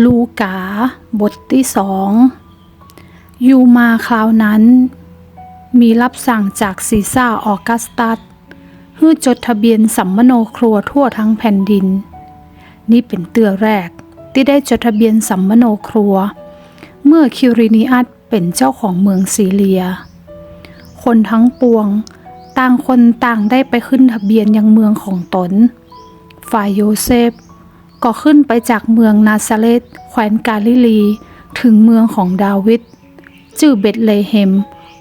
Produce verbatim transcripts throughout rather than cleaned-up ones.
ลูกา บทตี้สอง อยู่มาคราวนั้น มีรับสั่งจากซีซาร์ออกัสตัส หื้อจดทะเบียนสัมมโนครัวทั่วทั้งแผ่นดิน นี่เป๋นเตื้อแรกตี้ได้จดทะเบียนสัมมโนครัว เมื่อคิรินีอัสเป๋นเจ้าของเมืองซีเรีย คนทั้งปวงต่างคนต่างได้ไปขึ้นทะเบียนยังเมืองของตน ฝ่ายโยเซฟก็ขึ้นไปจากเมืองนาซาเร็ธ แคว้นกาลิลี ถึงเมืองของดาวิด จื้อเบธเลเฮม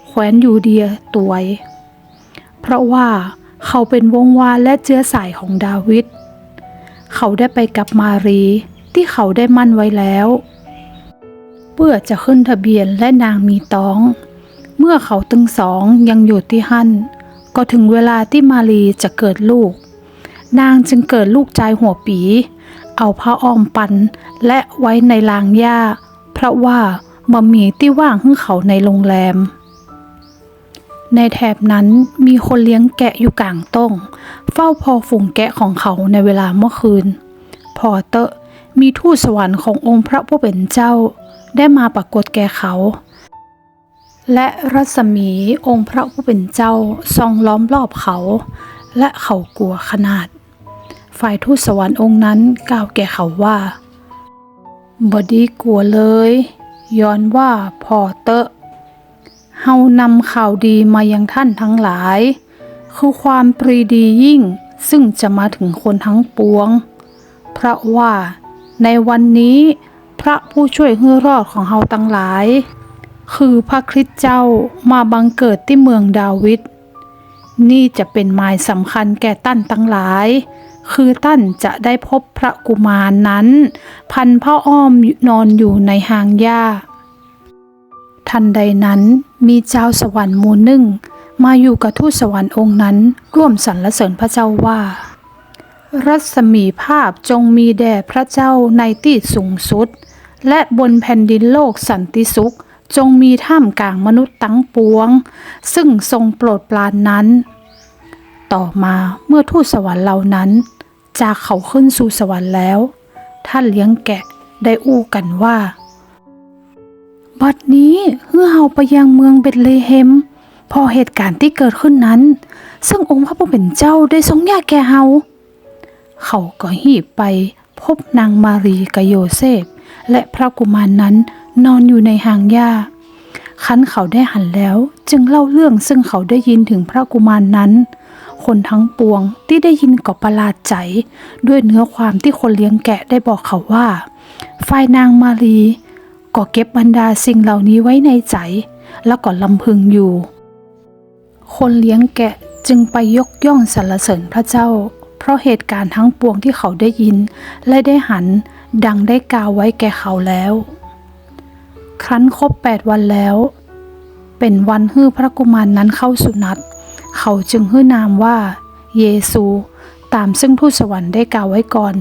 แคว้นยูเดียตวย เพราะว่าเขาเป๋นวงศ์วานและเจื๊อสายของดาวิด เขาได้ไปกับมารีย์ตี้เขาได้หมั้นไว้แล้ว เปื้อจะขึ้นทะเบียนและนางมีต๊อง เมื่อเขาตึงสองยังอยู่ตี้หั้น ก็ถึงเวลาตี้มารีย์จะเกิดลูก นางจึงเกิดลูกจายหัวปี๋ เอาผ้าอ้อมปันและไว้ในรางหญ้า เพราะว่าบ่มีตี้ว่างหื้อเขาในโรงแรม ในแถบนั้นมีคนเลี้ยงแกะอยู่ก๋างต้ง เฝ้าผ่อฝูงแกะของเขาในเวลาเมื่อคืน ผ่อเต๊อะ มีทูตสวรรค์ขององค์พระผู้เป๋นเจ้าได้มาปรากฏแก่เขา และรัศมีองค์พระผู้เป๋นเจ้าส่องล้อมรอบเขา และเขากั๋วขนาด ฝ่ายทูตสวรรค์องค์นั้นกล่าวแก่เขาว่า บ่ดีกั๋วเลย ย้อนว่าผ่อเต๊อะ เฮานำข่าวดีมายังท่านทั้งหลาย คือความปรีดียิ่งซึ่งจะมาถึงคนทั้งปวง เพราะว่าในวันนี้พระผู้ช่วยหื้อรอดของเฮาตังหลาย คือพระคริสต์เจ้ามาบังเกิดตี้เมืองดาวิด นี่จะเป๋นหมายสำคัญแก่ต้านตังหลาย คือต้านจะได้พบพระกุมารนั้น พันผ้าอ้อมนอนอยู่ในฮางหญ้า ทันใดนั้นมีจาวสวรรค์หมู่นึ่งมาอยู่กับทูตสวรรค์องค์นั้นร่วมสรรเสริญพระเจ้าว่า รัศมีภาพจงมีแด่พระเจ้าในตี้สูงสุด และบนแผ่นดินโลกสันติสุขจงมีท่ามกลางมนุษย์ตังปวง ซึ่งทรงโปรดปรานนั้น ต่อมาเมื่อทูตสวรรค์เหล่านั้นจากเขาขึ้นสู่สวรรค์แล้ว ท่านเลี้ยงแกะได้อู้กั๋นว่า บัดนี้หื้อเฮาไปยังเมืองเบธเลเฮม ผ่อเหตุก๋ารณ์ตี้เกิดขึ้นนั้น ซึ่งองค์พระผู้เป๋นเจ้าได้ทรงแยกแก่เฮา เขาก็ฮีบไปพบนางมารีย์กับโยเซฟ และพระกุมารนั้นนอนอยู่ในฮางหญ้า คันเขาได้หันแล้วจึงเล่าเรื่องซึ่งเขาได้ยินถึงพระกุมารนั้น คนทั้งปวงตี้ได้ยินก็ประหลาดใจ๋ด้วยเนื้อความตี้คนเลี้ยงแกะได้บอกเขาว่า ฝ่ายนางมารีย์ก็เก็บบรรดาสิ่งเหล่านี้ไว้ในใจ๋ แล้วก็รำพึงอยู่ คนเลี้ยงแกะจึงไปยกย่องสรรเสริญพระเจ้า เพราะเหตุก๋ารณ์ทั้งปวงตี้เขาได้ยินและได้หันดังได้กล่าวไว้แก่เขาแล้ว ครั้นครบแปดวันแล้ว เป๋นวันหื้อพระกุมารนั้นเข้าสุหนัต เขาจึงหื้อนามว่าเยซู ตามซึ่งทูตสวรรค์ได้กล่าวไว้ก่อน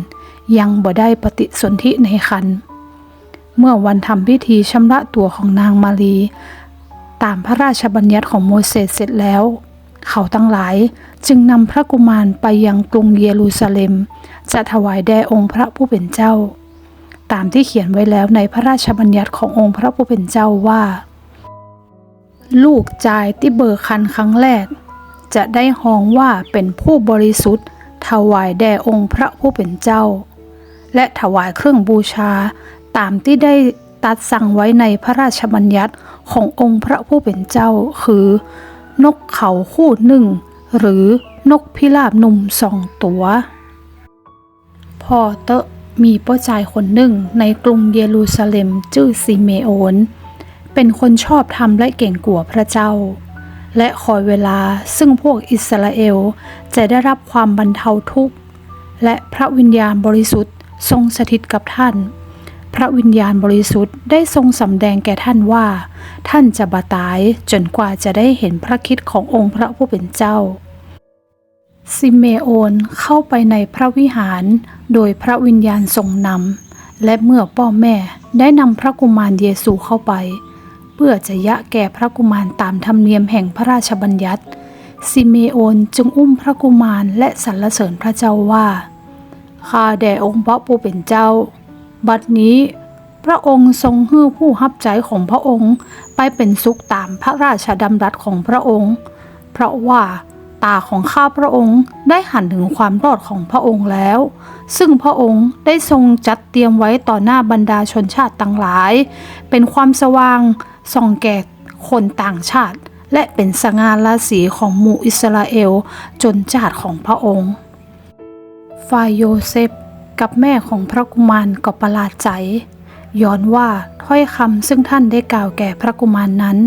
ยังบ่ได้ปฏิสนธิในครรภ์ เมื่อวันทำพิธีชำระตั๋วของนางมารีย์ตามพระราชบัญญัติของโมเสสเสร็จแล้ว เขาตังหลายจึงนำพระกุมารไปยังกรุงเยรูซาเล็ม จะถวายแด่องค์พระผู้เป๋นเจ้า ตามตี้เขียนไว้แล้วในพระราชบัญญัติขององค์พระผู้เป๋นเจ้าว่า ลูกจายตี้เบิ่งครรภ์ครั้งแรก จะได้ฮ้องว่าเป๋นผู้บริสุทธิ์ ถวายแด่องค์พระผู้เป๋นเจ้า และถวายเครื่องบูชาตามตี้ได้ตรัสสั่งไว้ในพระราชบัญญัติขององค์พระผู้เป๋นเจ้า คือ นกเขาคู่นึ่ง หรือนกพิราบหนุ่มสองตั๋ว ผ่อเต๊อะ มีป้อจายคนนึ่งในกรุงเยรูซาเล็มจื้อสิเมโอน เป๋นคนชอบธรรมและเก๋งกั๋วพระเจ้า และคอยเวลาซึ่งพวกอิสราเอลจะได้รับความบรรเทาทุกข์ และพระวิญญาณบริสุทธิ์ทรงสถิตกับท่าน พระวิญญาณบริสุทธิ์ได้ทรงสำแดงแก่ท่านว่า ท่านจะบ่ต๋ายจ๋นกว่าจะได้เห็นพระคริสต์ขององค์พระผู้เป๋นเจ้า สิเมโอนเข้าไปในพระวิหารโดยพระวิญญาณทรงนำ และเมื่อป้อแม่ได้นำพระกุมารเยซูเข้าไป เปื้อจะเยียะแก่พระกุมารต๋ามธรรมเนียมแห่งพระราชบัญญัติ สิเมโอนจึงอุ้มพระกุมารและสรรเสริญพระเจ้าว่า ข้าแด่องค์พระผู้เป๋นเจ้า บัดนี้ พระองค์ทรงหื้อผู้ฮับใจ๊ของพระองค์ไปเป๋นสุขต๋ามพระราชดำรัสของพระองค์ เพราะว่าต๋าของข้าพระองค์ได้หันเถิงความรอดของพระองค์แล้ว ซึ่งพระองค์ได้ทรงจัดเตรียมไว้ต่อหน้าบรรดาชนชาติตังหลาย เป๋นความสว่างส่องแก่คนต่างชาติ และเป๋นสง่าราศีของหมู่อิสราเอล จนจ้าดของพระองค์ ฝ่ายโยเซฟกับแม่ของพระกุมารก็ประหลาดใจ๋ ย้อนว่าถ้อยกำซึ่งท่านได้กล่าวแก่พระกุมารนั้น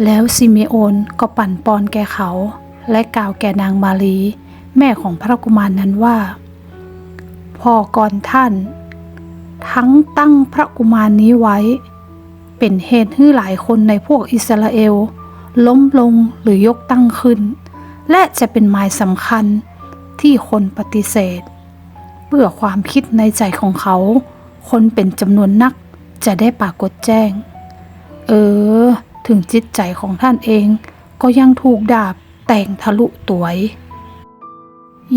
แล้วซิเมโอนก็ปั่นปอนแก่เขา และกล่าวแก่นางมารีย์ แม่ของพระกุมารนั้นว่า ผ่อก่อนท่าน ทั้งตั้งพระกุมารนี้ไว้ เป๋นเหตุหื้อหลายคนในพวกอิสราเอล ล้มลงหรือยกตั้งขึ้น และจะเป๋นหมายสำคัญตี้คนปฏิเสธ เปื้อความกึ๊ดในใจ๋ของเขา คนเป๋นจ๋ำนวนนักจะได้ปรากฏแจ้ง เออ เถิงจิตใจ๋ของท่านเองก็ยังถูกดาบแตงทะลุตวย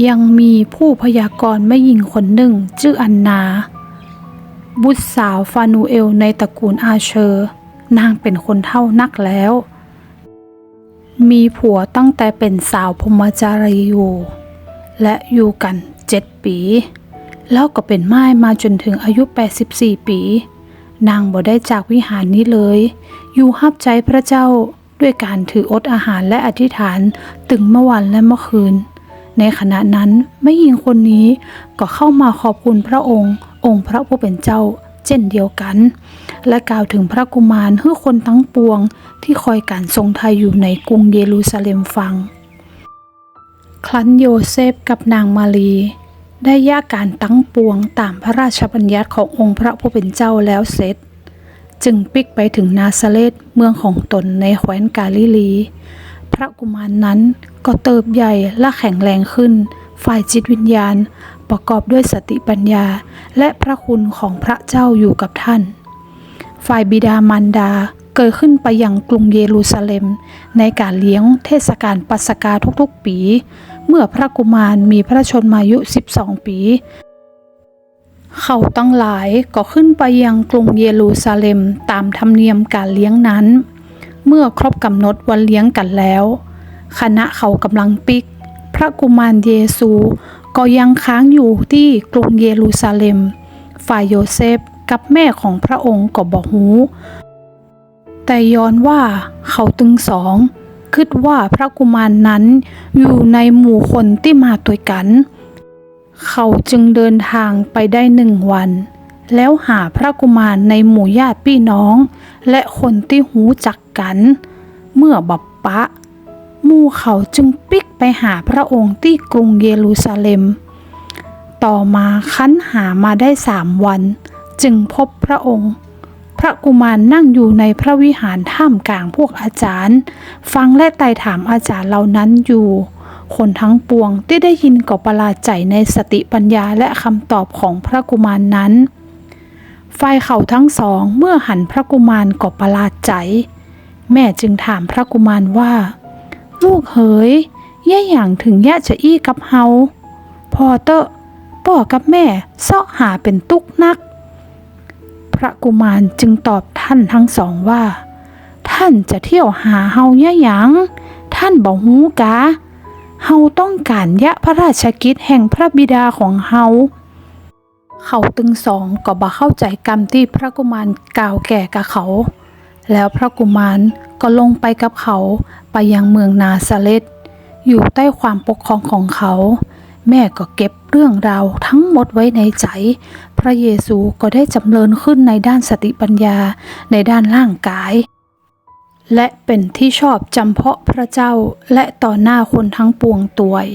ยังมีผู้พยากรณ์แม่ญิงคนนึ่งจื้ออันนา บุตรสาวฟานูเอลในตระกูลอาเชอร์ นางเป๋นคนเฒ่านักแล้ว มีผัวตั้งแต่เป๋นสาวพรหมจารีอยู่ และอยู่กั๋นเจ็ดปี๋ แล้วก็เป๋นม่ายมาจ๋นเถิงอายุแปดสิบสี่ปี๋ นางบ่ได้จากวิหารนี้เลย อยู่ฮับใจ๊พระเจ้า ด้วยก๋านถืออดอาหารและอธิษฐานตึงเมื่อวันและเมื่อคืน ในขณะนั้นแม่ญิงคนนี้ก็เข้ามาขอบคุณพระองค์ องค์พระผู้เป๋นเจ้าเจ้นเดียวกั๋น และกล่าวเถิงพระกุมารหื้อคนตังปวงตี้คอยก๋านทรงไถ่อยู่ในกรุงเยรูซาเล็มฟัง ครั้นโยเซฟกับนางมารีย์ได้เยียะก๋านตังปวงต๋ามพระราชบัญญัติขององค์พระผู้เป๋นเจ้าแล้วเสร็จ จึงปิ๊กไปเถิงนาซาเร็ธเมืองของตนในแคว้นกาลิลี พระกุมารนั้นก็เติบใหญ่และแข็งแรงขึ้น ฝ่ายจิตวิญญาณ ประกอบด้วยสติปัญญา และพระคุณของพระเจ้าอยู่กับท่าน ฝ่ายบิดามารดาเกยขึ้นไปยังกรุงเยรูซาเล็ม ในก๋านเลี้ยงเทศกาลปัสกาทุกๆ ปี๋ เมื่อพระกุมารมีพระชนมายุสิบสองปี๋ เขาตังหลายก็ขึ้นไปยังกรุงเยรูซาเล็มต๋ามธรรมเนียมก๋านเลี้ยงนั้น เมื่อครบก๋ำหนดวันเลี้ยงกั๋นแล้ว ขณะเขาก่ำลังปิ๊ก พระกุมารเยซูก็ยังค้างอยู่ตี้กรุงเยรูซาเล็ม ฝ่ายโยเซฟกับแม่ของพระองค์ก็บ่ฮู้ แต่ย้อนว่าเขาตึงสองกึ๊ดว่าพระกุมารนั้นอยู่ในหมู่คนตี้มาตวยกั๋น เขาจึงเดินทางไปได้หนึ่งวัน แล้วหาพระกุมารในหมู่ญาติปี้น้อง และคนตี้ฮู้จักกั๋น เมื่อบ่ปะ หมู่เขาจึงปิ๊กไปหาพระองค์ตี้กรุงเยรูซาเล็ม ต่อมาครั้นหามาได้สามวัน จึงพบพระองค์ พระกุมารนั่งอยู่ในพระวิหารท่ามกลางพวกอาจารย์ ฟังและไต่ถามอาจารย์เหล่านั้นอยู่ คนทั้งปวงตี้ได้ยินก็ประหลาดใจ๋ในสติปัญญาและกำตอบของพระกุมารนั้น ฝ่ายเขาทั้งสองเมื่อหันพระกุมารก็ประหลาดใจ๋ แม่จึงถามพระกุมารว่า ลูกเหย เยียะหยังเถิงเยียะจาอี้กับเฮา ผ่อเต๊อะ ป้อกับแม่เซาะหาเป๋นตุ๊กนัก พระกุมารจึงตอบท่านทั้งสองว่า ท่านจะเที่ยวหาเฮาเยียะหยัง ท่านบ่ฮู้กา เฮาต้องก๋านเยียะพระราชกิจแห่งพระบิดาของเฮา เขาตึงสองก็บ่เข้าใจ๋กำตี้พระกุมารกล่าวแก่กับเขา แล้วพระกุมารก็ลงไปกับเขาไปยังเมืองนาซาเร็ธ อยู่ใต้ความปกครองของเขา แม่ก็เก็บเรื่องราวทั้งหมดไว้ในใจ๋ พระเยซูก็ได้จ๋ำเริญขึ้นในด้านสติปัญญา ในด้านร่างกาย และเป๋นตี้ชอบจ๋ำเพาะพระเจ้า และต่อหน้าคนทั้งปวงตวย